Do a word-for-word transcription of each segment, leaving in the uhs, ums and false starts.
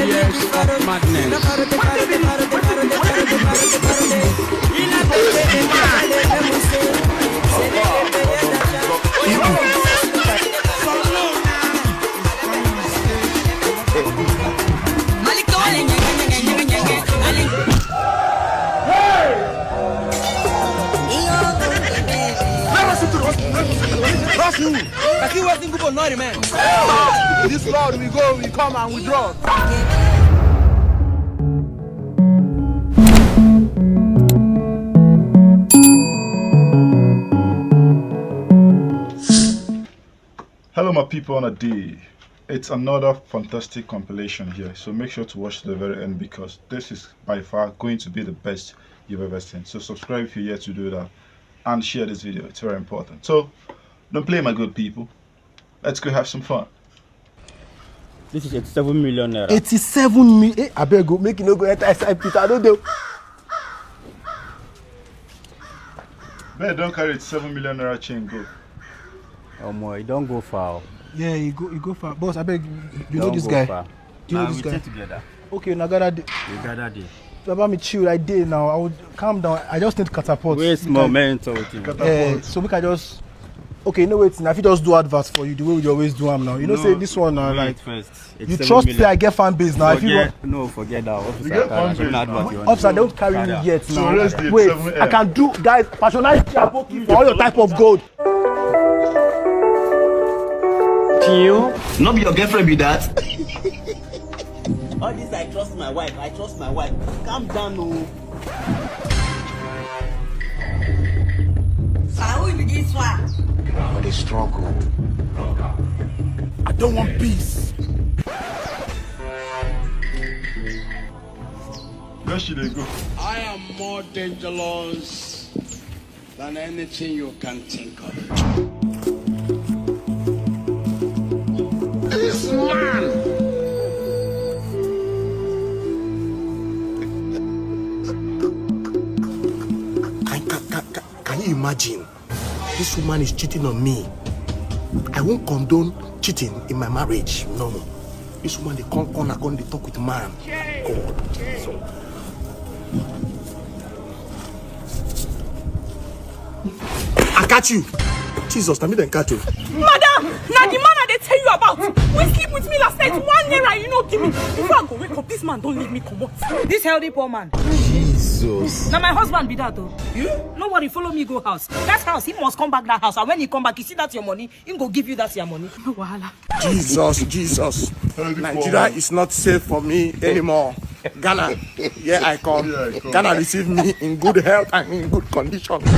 years of madness. Rush! Rush! Rush! Kasi wetin go for no remain. This road we go, we come and we draw. Hello, my people on a day. It's another fantastic compilation here, so make sure to watch to the very end because this is by far going to be the best you've ever seen. So subscribe if you're yet to do that, and share this video. It's very important. So don't play, my good people. Let's go have some fun. This is eighty-seven million naira. Eighty-seven mi-, eh, abeg o, make you no go enter inside pit. I no dey. Beg don carry eighty-seven million naira chain go. Omo, e don go far o. Yeah, e go, e go far. Boss, abeg, you know this guy? Don go far. Do you know this guy? Na we take together. Okay, na gather dey. We gather dey. Baba, me chill, I dey now. I would calm down. I just need catapult. Wait, momento with you. Eh, so we can just, okay, you know what? I fit just do adverts for you the way we always do am now. You know, say this one now, like, first. You trust me, I get fan base now. I fit run. No, forget that. Officer, don't carry me yet now. Wait, I can do, guys, patronize Aboki for all your type of gold. Kill. No be your girlfriend be that? All this, I trust my wife, I trust my wife. Calm down, oh. Sir, who be this one? I dey struggle. I don't want peace. Where she dey go? I am more dangerous than anything you can think of. This man! Can, can, can, can, can you imagine? This woman is cheating on me. I won't condone cheating in my marriage. No. This woman, they come corner, come dey talk with man. God. So, I catch you. Jesus, na me dem catch you. Madam, na the man I dey tell you about. Wey sleep with me last night, one naira you no give me. Before I go wake up, this man don leave me comot. This healthy poor man. Jesus. Na my husband be that o. You? No worry, follow me go house. That house, he must come back that house. And when he come back, you see that your money, he go give you that your money. No wahala. Jesus, Jesus. Nigeria is not safe for me anymore. Ghana, here I come. Here I come. Ghana receive me in good health and in good condition. So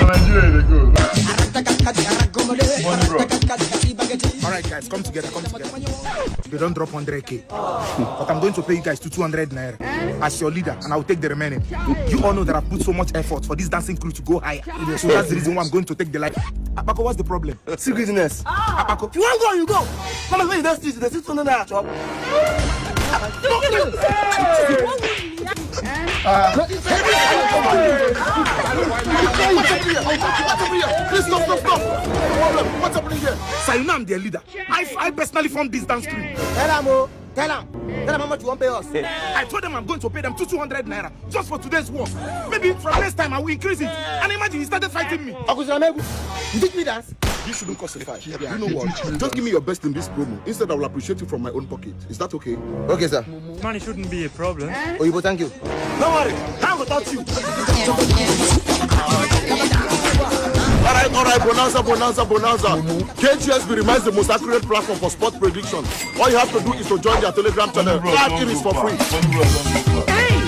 na Nigeria you dey go. Money, bro. All right, guys, come together, come together. They don drop hundred K. But I'm going to pay you guys to two hundred naira as your leader, and I will take the remaining. You all know that I've put so much effort for this dancing crew to go higher. So that's the reason why I'm going to take the light. Abako, what's the problem? Secretness. Abako. If you wan go, you go. Mama, when you don see, you dey see two hundred naira chop. Please stop, stop, stop. What's happening here? Sir, you know I'm their leader. I, I personally formed this dance crew. Tell am o. Tell am. Tell am how much you wan pay us. I told them I'm going to pay them two, two hundred naira just for today's work. Maybe from next time I will increase it. And imagine, he started fighting me. Uncle Sir Megu, you teach me dance? You shouldn't cause a fight. You know what? Just give me your best in this promo. Instead, I will appreciate you from my own pocket. Is that okay? Okay, sir. Money shouldn't be a problem. Oyibo, thank you. No worry, I will touch you. All right, all right, bonanza, bonanza, bonanza. K G S B remains the most accurate platform for sport prediction. All you have to do is to join their Telegram channel. Add in is for free. Hey!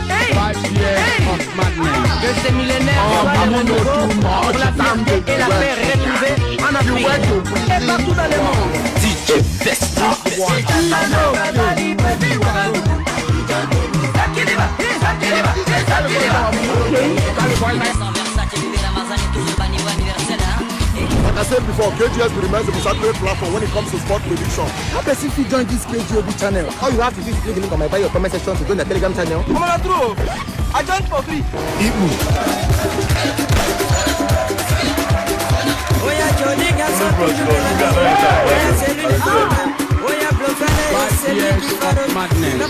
Hey! Five years of madness. Que ce millénaire soit le renouveau pour la santé et la paix retrouvée en Afrique et partout dans le monde. D J Best. Like I said before, K G S B remains the most accurate platform when it comes to sport prediction. How person fit join this K G O B channel? All you have to do is click the link on my bio comment section to join the Telegram channel. Omo, na true. I joined for free. Igbo. Oya, Johnny, garçon, toujours de la vie. Oya, c'est lui le star. Oya, Blofeld, c'est lui Madness.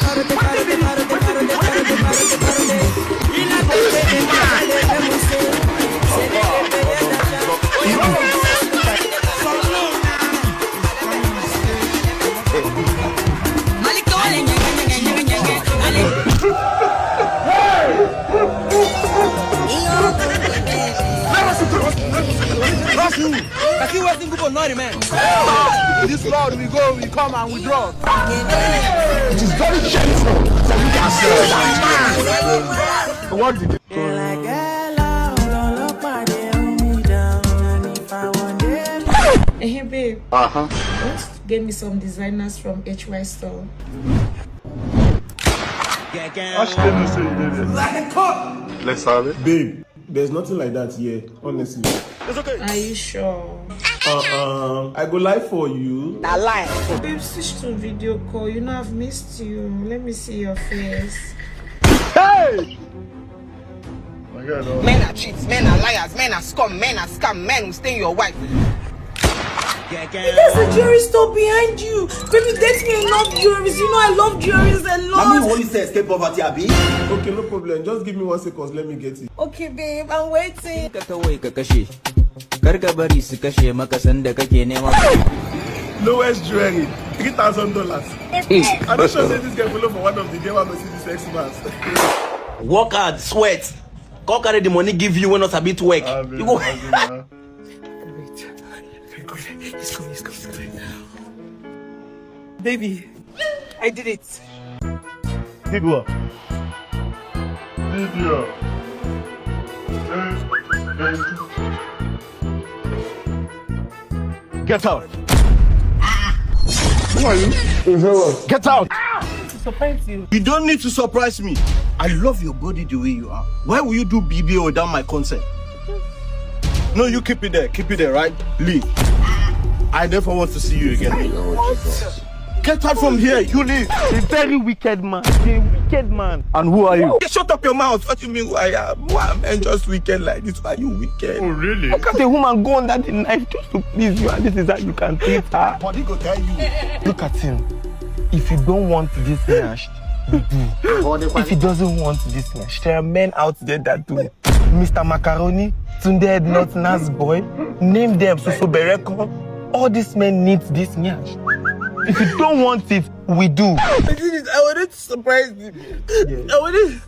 This Lord, we go, we come and we draw. It is very shameful that we can see that man. What did Hey, babe. Uh-huh. Want to get me some designers from H Y Store? How should I know say you did it? Let's have it. Babe, there's nothing like that here, honestly. Are you sure? Uh-uh. I go lie for you. Na lie. Babe, switch to video call. You know I've missed you. Let me see your face. Hey! My God, no. Men are cheats, men are liars, men are scum, men are scam, men will stain your wife. There's a jewelry store behind you. Baby, get me enough jewelries. You know I love jewelries a lot. Mommy only say escape poverty, abi? Okay, no problem. Just give me one second. Let me get it. Okay, babe, I'm waiting. Ka kawai ka kashe. Kar ka bari su kashe maka sanda kake nema. Lowest jewelry, three thousand dollars. I don't sure say this girl follow for one of the girl wey go see this X mass. Work hard, sweat. Come carry the money give you when not a bit work. You go. Wait. Thank God. He's coming, he's coming, he's coming. Baby, I did it. Did what? Did you? Get out. Who are you? Get out. To surprise you. You don't need to surprise me. I love your body the way you are. Why will you do B B O without my consent? No, you keep it there. Keep it there, right? Leave. I never want to see you again. What? Get out from here. You leave. A very wicked man. A wicked man. And who are you? Shut up your mouth. What do you mean who I am? Why am I just wicked like this? Why are you wicked? Oh, really? Look at a woman go under the knife just to please you, and this is how you can treat her. Body go tell you. Look at him. If you don't want this nyash, you do. If he doesn't want this nyash, there are men out there that do. Mister Macaroni, Tunde Head Nut, Nas Boy, name them, Soso Berekon. All these men need this nyash. If you don't want it, we do. I did it. I wanted to surprise him. Yes. I wanted,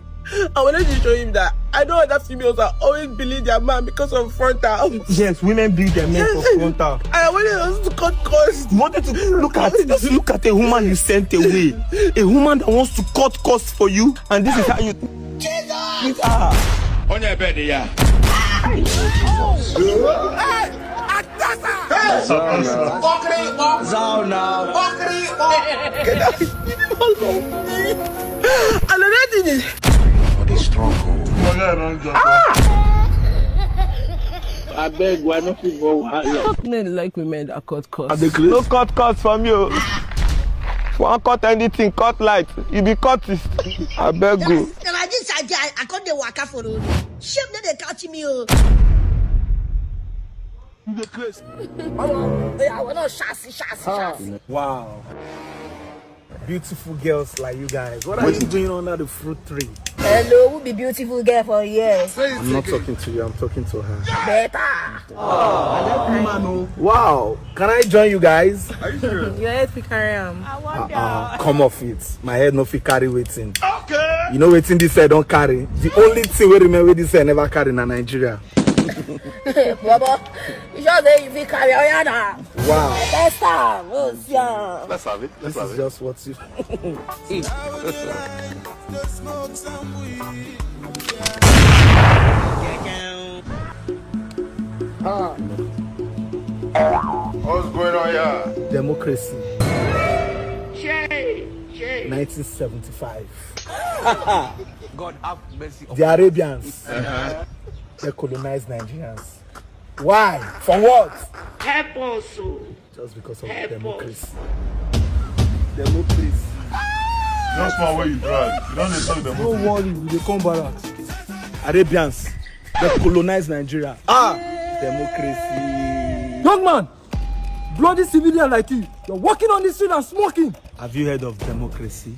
I wanted to show him that I know other females are always bullying their man because of frontal. Yes, women bully their men for frontal. I wanted us to cut costs. You wanted to look at, just look at a woman you sent away. A woman that wants to cut costs for you, and this is how you treat her. On your bed, yeah. Zao now. Zao now. Get out. Another thing is, for the struggle. Ah! Abeg, we no fit for wahala. Fuck men like women that cut costs. No cut costs from you. If you want cut anything, cut light. You be cutist. Abeg go. Na like this I dey, I come dey waka for road. Shame no dey catch me o. You dey craze. Omo, yeah, we no chassis, chassis, chassis. Wow. Beautiful girls like you guys. What are you doing under the fruit tree? Hello, who be beautiful girl for here? I'm not talking to you, I'm talking to her. Better. Wow, can I join you guys? Are you serious? Your head fit carry am. Uh-uh, come off it. My head no fit carry wetin. Okay. You know wetin this head don carry? The only thing wey remain wey this head never carry na Nigeria. Bobo, you sure say you fit carry? Oya na. Wow. Test am. We'll see am. Let's have it. Let's have it. This is just what you. Ah. What's going on here? Democracy. Nineteen seventy-five. God have mercy upon us. The Arabians, they colonized Nigerians. Why? For what? Help us o. Just because of democracy. Democracy. Just one way you drag. You don't dey talk democracy. No worry, we dey come back. Arabians, they colonize Nigeria. Ah, democracy. Young man, bloody civilian like you, you're walking on the street and smoking. Have you heard of democracy?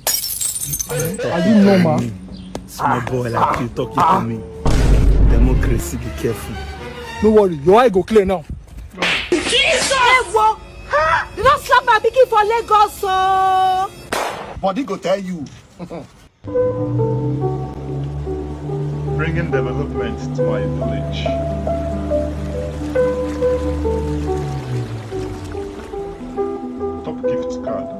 Are you normal? Small boy like you talking to me. Democracy, be careful. No worry, your eye go clear now. Ewo! Ha! They don slap my pikin for Lagos o. Body go tell you. Bringing development to my village. Top gift card.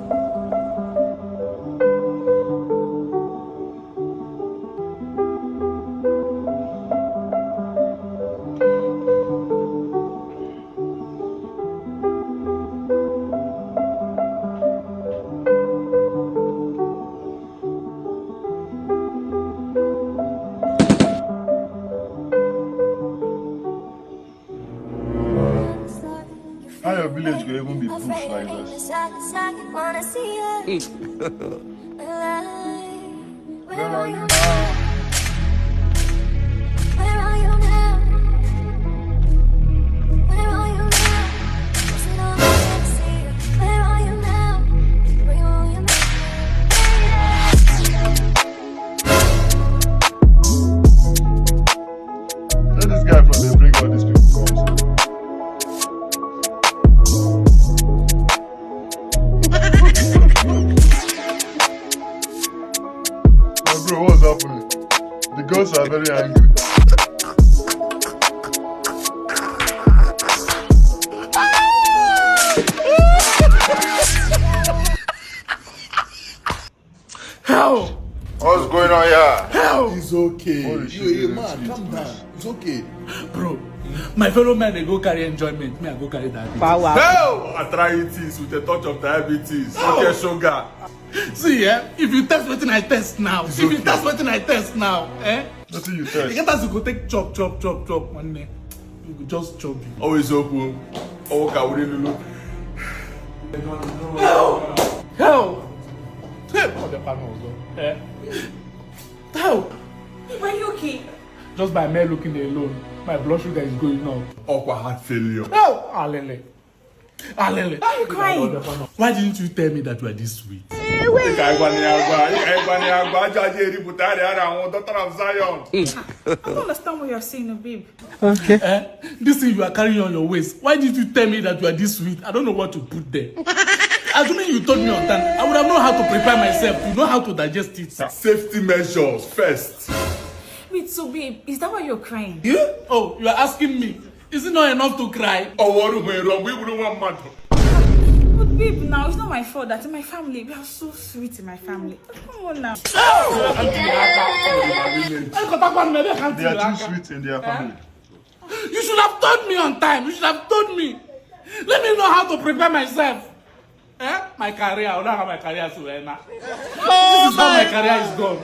How your village go even be bush like this? Where are you now? Where this guy from dey bring all these people come? My bro, what's happening? The gods are very angry. How? What's going on here? How? It's okay. Holy shit, You a this man. is Calm down. It's okay. Bro, my fellow men they go carry enjoyment. Me, I go carry that. Power. Hell! Arthritis with a touch of diabetes. Okay, sugar. See, eh? If you test wetin I test now, if you Okay. test wetin I test now, eh? Nothing you You test. get as you go take chop, chop, chop, chop one day. You go just chop you. Always open. Oh, ka wuri lulu. Hell! Hey, what the panel was on? Eh? Hell! Are you okay? Just by mere looking alone, my blood sugar is going up. Okwa heart failure. Hell! Alele. Alele. Why are you crying? Why didn't you tell me that you are this sweet? Ika igwa ni agwa, ika igwa ni agwa, aja aje eri butari ara àwọn daughter of Zion. I don't understand what you're saying, oh, babe. Eh? This thing you are carrying on your waist, why did you tell me that you are this sweet? I don't know what to put there. Assuming you told me on time, I would have known how to prepare myself, to know how to digest it. Safety measures first. Wait, so babe, is that why you're crying? You? Oh, you are asking me. Is it not enough to cry? Ọwọ́ orúkọ èrò ọ̀gbìn ìbúrú wọn mọ̀ tó. But babe, now it's not my fault. That's my family. We are so sweet in my family. Come on now. They are too sweet in their family. You should have told me on time. You should have told me. Let me know how to prepare myself. Eh? My career. I don't have my career so eh, now. This is how my career is gone.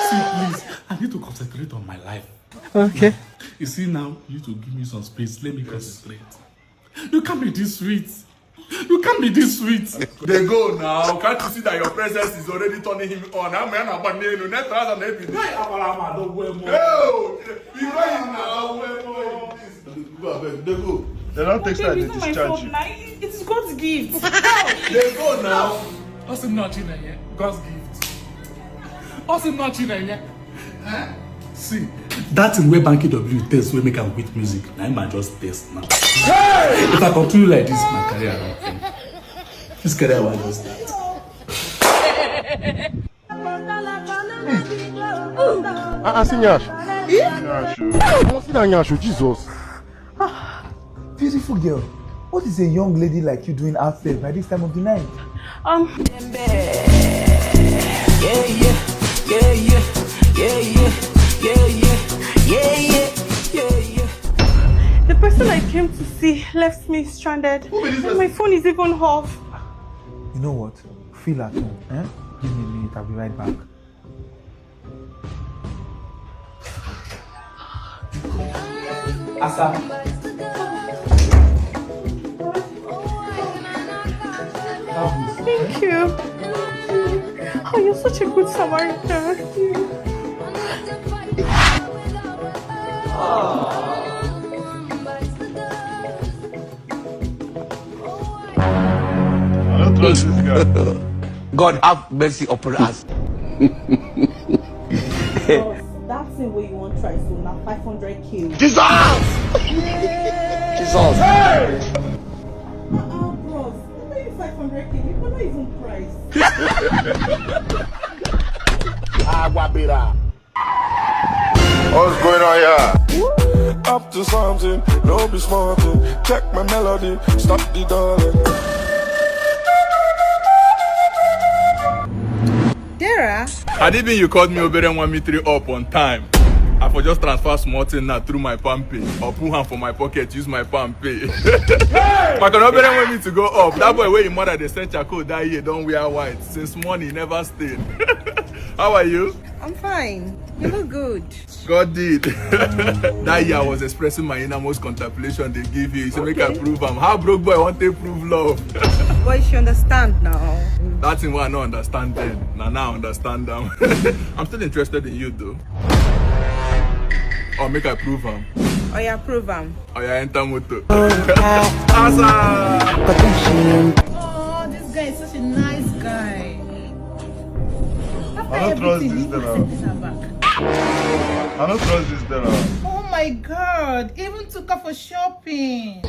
See, please, I need to concentrate on my life. Okay. You see now, you need to give me some space. Let me concentrate. You can't be this sweet. You can't be this sweet. They go now. Can't you see that your presence is already turning him on? I'm an abanelu. Net rather than every day. Why am I not well more? Oh, you know him now. Go abeg, dey go. They don't take Babe, side. it's They not my discharge fault. You. Now. It's God's gift. They go now. Osim not in here. God's gift. Osim not in here. Eh? See, that thing wey Banky W test wey make am quit music, na him I just test now. If I continue like this, my career don end. This career wan just start. Ah, ah, see nyash. Yeah, sure. Omo, see that nyash, oh, Jesus. Beautiful girl, what is a young lady like you doing out there by this time of the night? Um. Yeah, yeah, yeah, yeah, yeah, yeah, yeah, yeah, yeah, yeah, yeah. The person I came to see left me stranded. And my phone is even off. You know what? Feel at home. Eh? Give me a minute, I'll be right back. Asa. Thank you. Oh, you're such a good Samaritan. I don't trust this God have mercy upon us. Bros, that thing wey you wan try so na five hundred k. Jesus! Jesus! Ah, bros, I pay you five hundred k, you cannot even price. What's going on here? Up to something, no be small thing. Check my melody, stop the darling. Dera, Had it been you called me Obere one me three up on time, I for just transfer small thing now through my palm pay or put hand for my pocket, use my palm pay. My can Obere want me to go up. That boy where your mother they send charcoal that year don't wear white. Since morning never stayed. How are you? I'm fine. You look good. God did. That year I was expressing my innermost contemplation they give you. So make I Okay. Prove am. How broke boy want to prove love? But you should understand now. That thing wey I no understand then, na now I understand am. I'm still interested in you though. Oh, make I prove am. Oh yeah, prove am. Oh yeah, enter motor. Asa! Oh, this guy is such a nice guy. After I don't trust everything, this he girl. sent her back. I don't trust this girl. Oh my God! Even took her for shopping.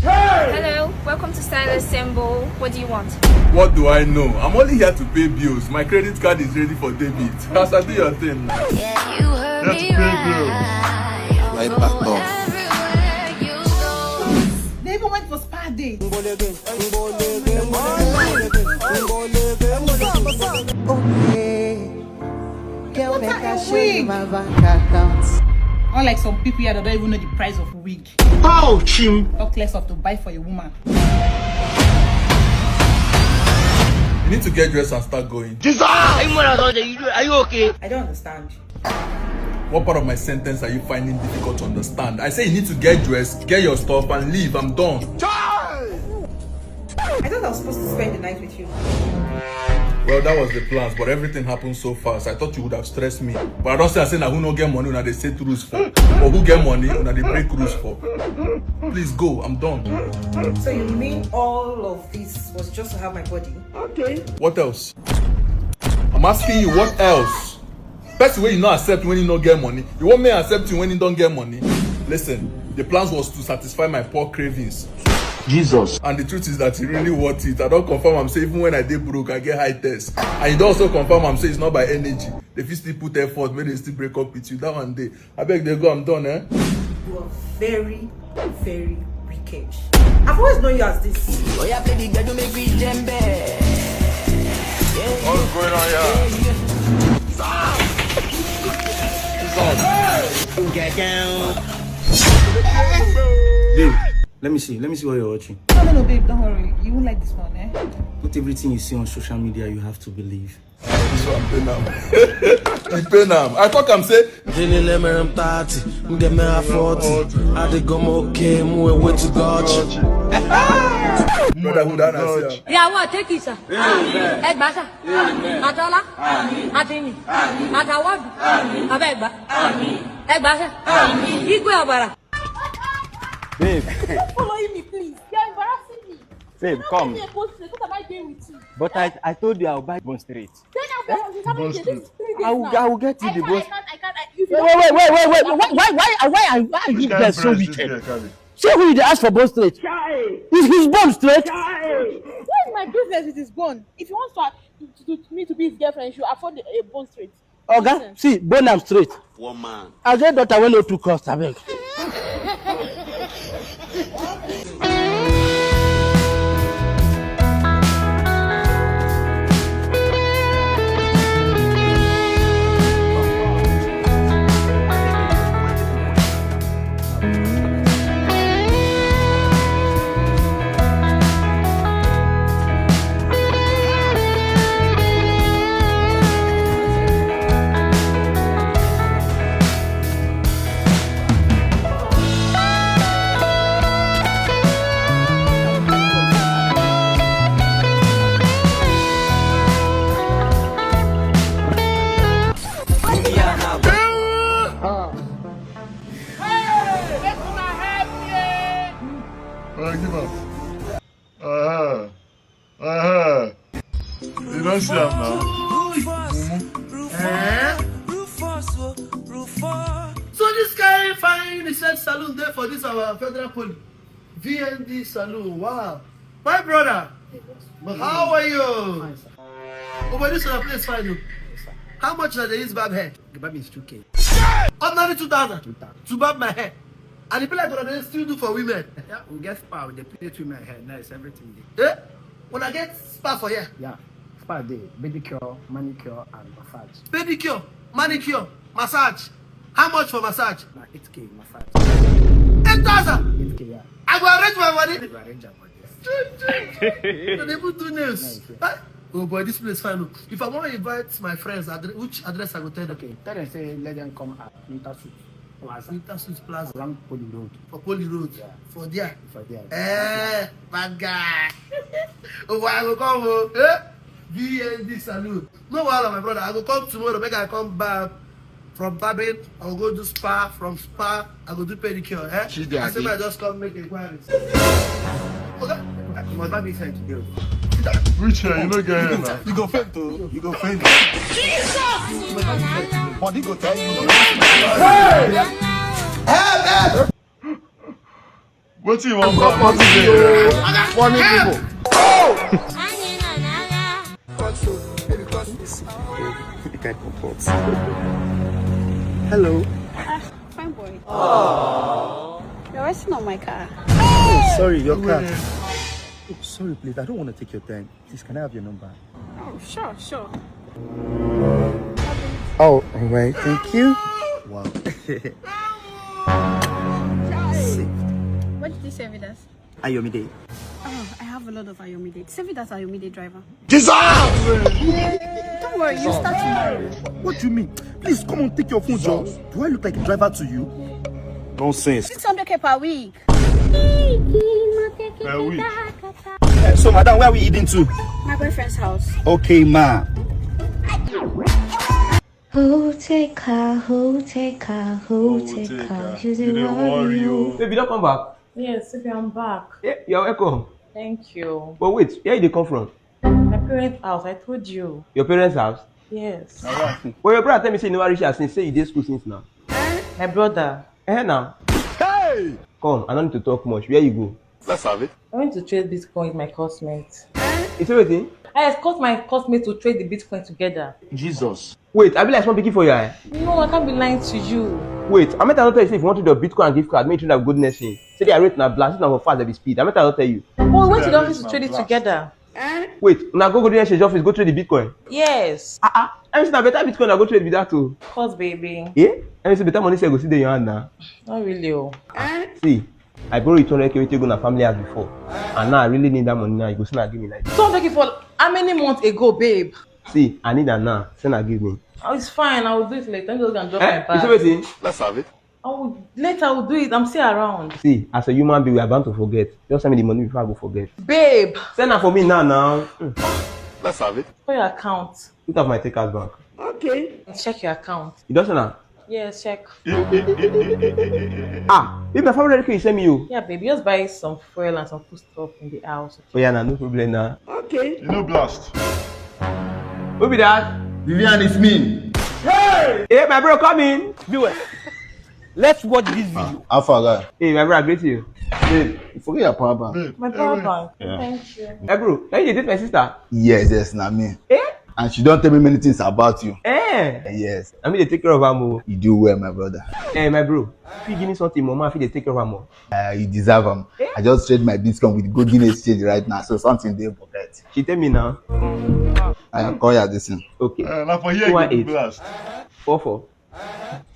Hello, welcome to Stylist Symbol. What do you want? What do I know? I'm only here to pay bills. My credit card is ready for debit. Asa, do your thing now. Yeah, you heard Let's pay bills. My back door. Everywhere you go. They even went for spa date. Okay. Girl, What make a I show you wig. My bank account. Unlike some people here that don't even know the price of wig. Ouch! Talk less of to buy for a woman. You need to get dressed and start going. Jesus! Are you mad at all? Are you, are you okay? I don't understand. What part of my sentence are you finding difficult to understand? I say you need to get dressed, get your stuff, and leave. I'm done. I thought I was supposed to spend the night with you. Well, that was the plans, but everything happened so fast. I thought you would have stressed me. But I don't say I say na who no get money, una dey set rules for. But who get money, una dey break rules for. Please go, I'm done. So you mean all of this was just to have my body? What else? I'm asking you, what else? Person wey you no accept when you no get money, you want me accept you when you don't get money? Listen, the plans was to satisfy my poor cravings. Jesus. And the truth is that you really want it. I don't confirm I'm say even when I dey broke, I get high test. And you don't also confirm I'm say it's not by energy. They fit still put effort, make they still break up with you. That one day. I beg they go, I'm done, eh? You are very, very wicked. I've always known you as this. Oh, yeah, play the girl, make we jam What's going on here? Get down. Babe, let me see. Let me see what you're watching. No, no, no, babe, don't worry. You won't like this one, eh? Not everything you see on social media you have to believe. This one pain am. It pain am. I talk am say Daily lemon thirty, get me a forty. I dey go more K, move away to God. Brotherhood and I say am. Yeah, what? Take it, sir. Ẹgbàá, sir. Àtọ́lá. Àtìyìn. Àtàwọ́dù. Abẹ́gbà. Ẹgbàá, sir. Igwe ọ̀bàrà. Babe, Following me, please. You're embarrassing me. babe, Don't come. give me a post. What am I doing with you? But I, I told you I'll buy Bond Street. Then I'll get it. This is three days I will, now. I will get you I the can't, Bond. I can't, I can't. I, if you Wait, don't wait, wait, wait, wait, wait. Why, why, why, why, why are you This guy guys so price this wicked? Girl, carry. See who you dey ask for Bond Street? Is his Bond Street? What is my business with his bond? If he wants to, to, to, to me to be his girlfriend, he should afford a bond straight. Oga, see, Bonham Street. One man. I get daughter wey no too cost, abeg. You don't see am now. Eh? So this kind fine research salon there for this our federal poly. V N D salon. Wow. My brother, how are you? Oh, but this other place fine. Oh. How much does they use barb hair? The barb is two K. Ordinary two thousand. Two thousand. To barb my hair. And the people like that they still do for women. Yeah, we get spa with the plate women hair. Nice, everything. Eh? When I get spa for here. Yeah. Spa day, pedicure, manicure, and massage. Pedicure, manicure, massage. How much for massage? Na eight K massage. Eight thousand. Eight K, yeah. I go arrange my money. I go arrange your money. So they put two names. Nice, yeah. Huh? Oh boy, this place fine. Oh. If I want to invite my friends, addre- which address I go tell them? Okay, tell them say let them come at Winter Suit Plaza. Winter Suit Plaza. Along Poly Road. For Poly Road. Yeah. For there. For there. Eh, bad guy. Oh, I go come. Oh. Eh? V N D salute. No wahala, my brother. I go come tomorrow. Make I come back from barbing. I go go do spa. From spa, I go do pedicure. Eh? She dey I say, happy. I just come make inquiries. Okay? You must not be sent today. Which one? You no get here now. You go faint, oh. You go faint. Body go tell you. Hey! Hey, hey! Wetin you wan talk? Wetin dey here? Funny people. Hello. Ah, fine boy. You're resting on my car. Oh, sorry, your car. Oh, sorry, please. I don't want to take your time. Please, can I have your number? Oh, sure, sure. Oh, all right. Thank you. Wow. Saved. What did you say with us? Ayomide. Oh, I have a lot of Ayomide. Save it as Ayomide driver. Jesus! Don't worry, you start tomorrow. What do you mean? Please come on, take your phone, Joe. Do I look like a driver to you? Nonsense. Six hundred K per week. Per week. Eh, so, madam, where are we heading to? My boyfriend's house. Okay, ma. Who take her? Who take her? Who take her? You dey worry you. Baby, don't come back. Yes, if I'm back. Yeah, you're welcome. Thank you. But wait, where you dey come from? My parents' house, I told you. Your parents' house? Yes. Well, your brother tell me say you never reach here since, say you dey school since now. My brother. Eh, now. Hey! Come, I don't need to talk much. Where you go? Let's have it. I went to trade Bitcoin with my classmates. You say wetin? I escort my classmates to trade the Bitcoin together. Jesus. Wait, I be like small pikin for your eye. No, I can't be lying to you. Wait, I meant I don't tell you say if you want to do a Bitcoin and gift card, make sure that good next thing. Say their rate na blast, if na for fast, they be speed. I meant I don't tell you. But we went to the office to trade it together. Wait, una go go the next office, go trade the Bitcoin. Yes. Ah ah, I say na better Bitcoin I go trade be that o. Of course, baby. Yeah? I say better money say go see the your hand now. Not really, oh. See, I borrow you two hundred K wey take go na family house before, and now I really need that money now. You go say na give me like this. Two hundred K for how many months ago, babe? See, I need am now. Say na give me. Oh, it's fine. I will do it later. Let me just go and drop my bag. You say wetin? Let's have it. I will, later I will do it. I'm still around. See, as a human being, we are bound to forget. Just send me the money before I go forget. Babe. Send am for me now, now. Mm. Let's have it. For your account. Put up my take out bank. Okay. Check your account. You don send am? Yes, check. Ah, babe, na five hundred K you send me o. Yeah, babe, just buy some fuel and some food stuff in the house. Oh yeah, na no problem na. Okay. You no blast. Who be that? Vivian, it's me. Hey! Hey, my bro, come in. Beware. Let's watch this video. Ah, how far, guy? Hey, my bro, I greet you. Babe, you forget your power bank. Babe, my power bank. Yeah. Thank you. Hey, bro, can you date my sister? Yes, yes, na me. Eh? And she don tell me many things about you. Eh? Yes. I mean, they take care of her more. You do well, my brother. Eh, my bro, if you give me something, mama, I feel they take care of her more. Uh, you deserve am. Eh? I just trade my Bitcoin with golden exchange right now, so something dey pocket. She tell me now. I call you this thing. Okay. Uh, na for here you go blast. Four four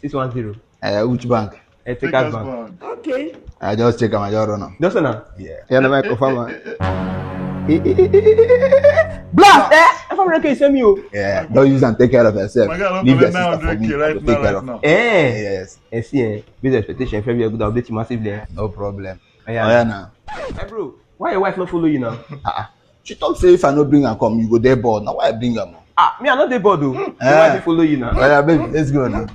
six one zero. Uh, which bank? Uh, take out bank. Okay. I just check am, I just run am. Just now? Yeah. Yeah, na my confirm am. Blast! Eh? If I'm okay, send me o. Yeah, don't use and take care of yourself. My guy, don't. Leave your sister for me. I go take care of her. Eh? Yes. Eh, see, eh, business expectation, if you good, I'll update you massively. Eh? No problem. Oh, yeah. Oh, yeah, now. Hey, bro, why your wife not follow you now? Uh-uh. She talk say if I no bring am come, you go dey bored. Na why I bring am o. Ah, me, I no dey bored o. Eh. Why I dey follow you now? Oh, yeah, baby, let's go now.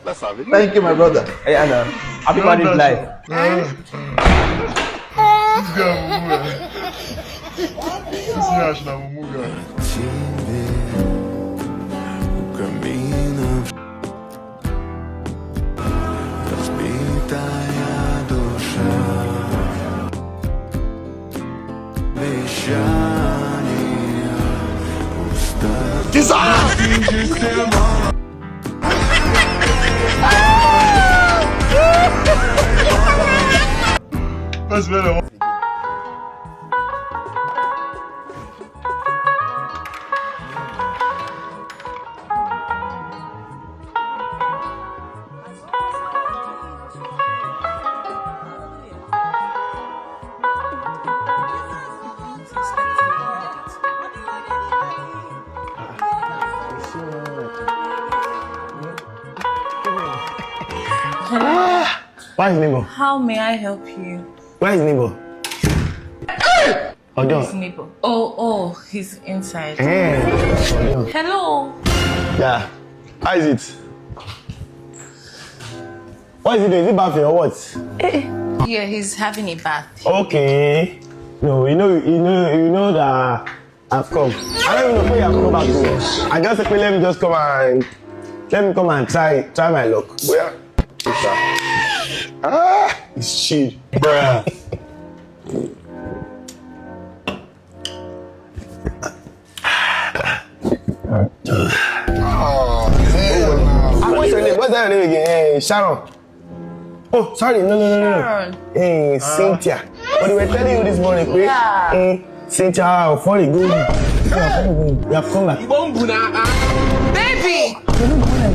Let's have it. Thank you, my brother. Yeah, now. Happy married life. This girl. Esse gajo na Mumu, cara. Mas, velho, Where is neighbor? How may I help you? Where is neighbor? Ojo. His neighbor. Oh, oh, he's inside. Eh. Hello. Yeah. How is it? What is it? Is it bath or what? Yeah, he's having a bath. Okay. No, you know, you know, you know that I've come. I don't even know where I've come back to. I just say, let me just come and let me come and try try my luck. Where? Ah, it's shit. Bruh. Ah, what's your name? What's your name again? Eh, Sharon. Oh, sorry, no, no, no, no. Sharon. Eh, Cynthia. But we were telling you this morning, eh, eh, Cynthia, how funny, good. You have come back. Baby! You know what I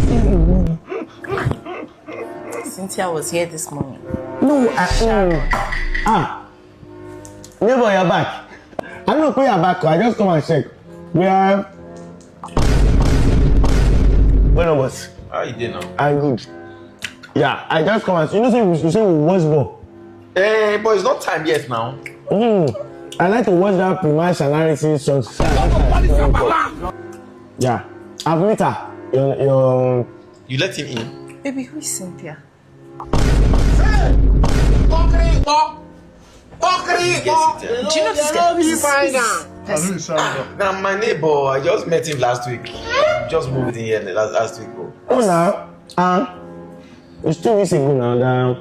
say? Cynthia was here this morning. No, I, mm, ah, neighbor, you're back. I don't know where you're back. I just come and check. Where? When I was, How you dey now? I'm good. Yeah, I just come and you know say we you say we watch ball. Eh, but it's not time yet now. Mm. I like to watch that Prima Shanari song. Yeah, I've met her. Your your You let him in. Baby, who is Cynthia? Yes, it, Do you know this guy? This, this, this person. Now my neighbor, I just met him last week. Just moved in here last, last week, bro. Oh, now, uh, it's two weeks ago now. That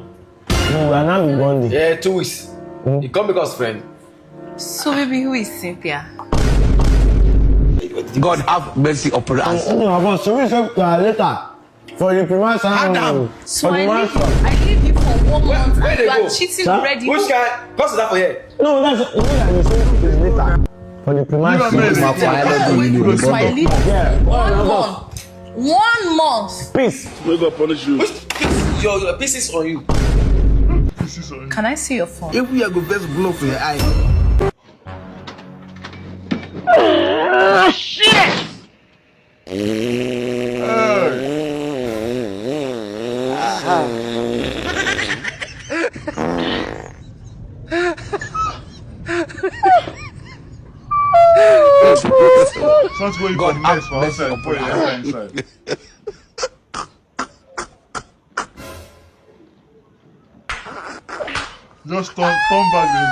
you are now in Monday. Yeah, two weeks. You come because friend. So, baby, who is Cynthia? God have mercy upon us. Oh, no, about so we say uh, later for the Prima Shanari. Adam. So I leave, I leave you for one month Where and they you are go? cheating Sir? already. Which kind? What's that for here? No, that's you know that you say it is later for the Prima You are Shanari. married. So I leave Yeah, for well, one month. One month. Peace. May God punish you. Which pieces? Your, your pieces on you. This is on Can I see your phone? If we are go first blow for your eye. Such way you for mess for outside and put your enter inside. Just turn, turn back, they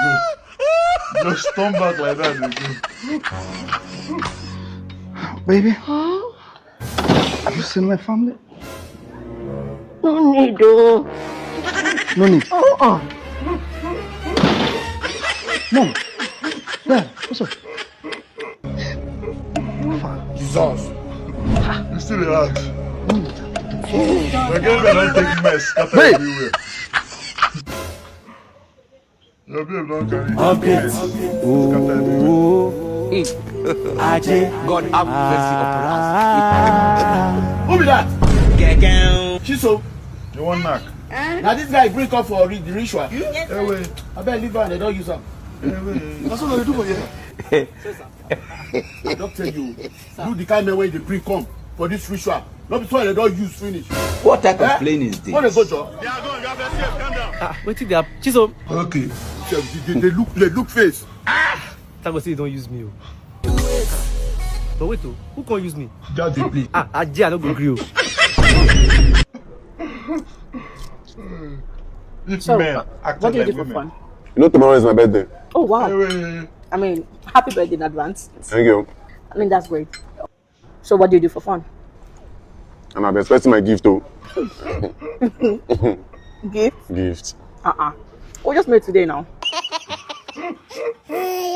go. Just turn back like that, they go. Baby, have you seen my family? No need, oh. No need. Oh, oh. Mom, Dad, what's up? Jesus. You still dey ask? The girl wey don take mess scatter Hey! Everywhere. Your babe don carry. Update. Scatter everywhere. Ajay, God have mercy upon us. Who be that? Gẹ́gẹ́. Chiso. You wan knack? Now this guy bring up for the ritual. Ewe, I bet leave am, they don't use am. ewe. That's what they do for you. I don't tell you. You the kind man wey dey bring come for this ritual. No be so they don use finish. What type Eh? of plane is this? What dey go, Joe? Ah, wetin dey happen? Chisom. Okay. They, they, they look, they look face. Thank God say you don use me o. But wait o, who come use me? Just dey play. Ah, Ajay, I no go gree o. If men act What do you like do for women. Fun? You know tomorrow is my birthday. Oh wow. Ewe. I mean, happy birthday in advance. Thank you. I mean, that's great. So what do you do for fun? And I've been expecting my gift though. Gift? Gift. Uh-uh. We just made today now. Hey,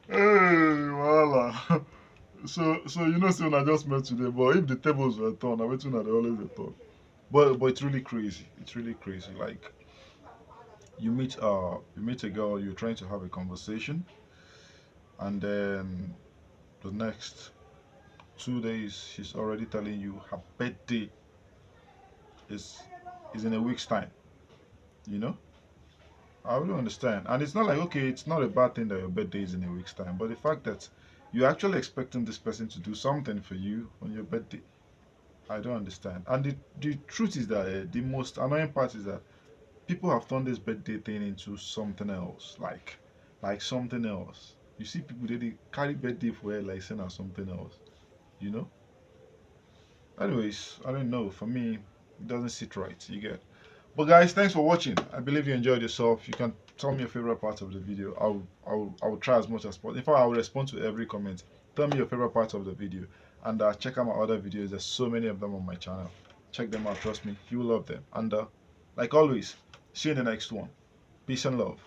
voila. So, so you know, say I just met today, but if the tables were turned, I bet you know they always dey turn. But, but it's really crazy. It's really crazy. Like, you meet, uh, you meet a girl, you're trying to have a conversation, and then the next two days, she's already telling you her birthday is is in a week's time. You know, I really understand, and it's not like, okay, it's not a bad thing that your birthday is in a week's time, but the fact that you're actually expecting this person to do something for you on your birthday, I don't understand. And the, the truth is that, uh, the most annoying part is that people have turned this birthday thing into something else, like, like something else. You see people, they, they carry birthday for air like saying or something else, you know? Anyways, I don't know. For me, it doesn't sit right. You get. But guys, thanks for watching. I believe you enjoyed yourself. You can tell me your favorite part of the video. I'll I'll I'll try as much as possible. In fact, I'll respond to every comment. Tell me your favorite part of the video, and, uh, check out my other videos. There's so many of them on my channel. Check them out. Trust me, you will love them. And, uh, like always, see you in the next one. Peace and love.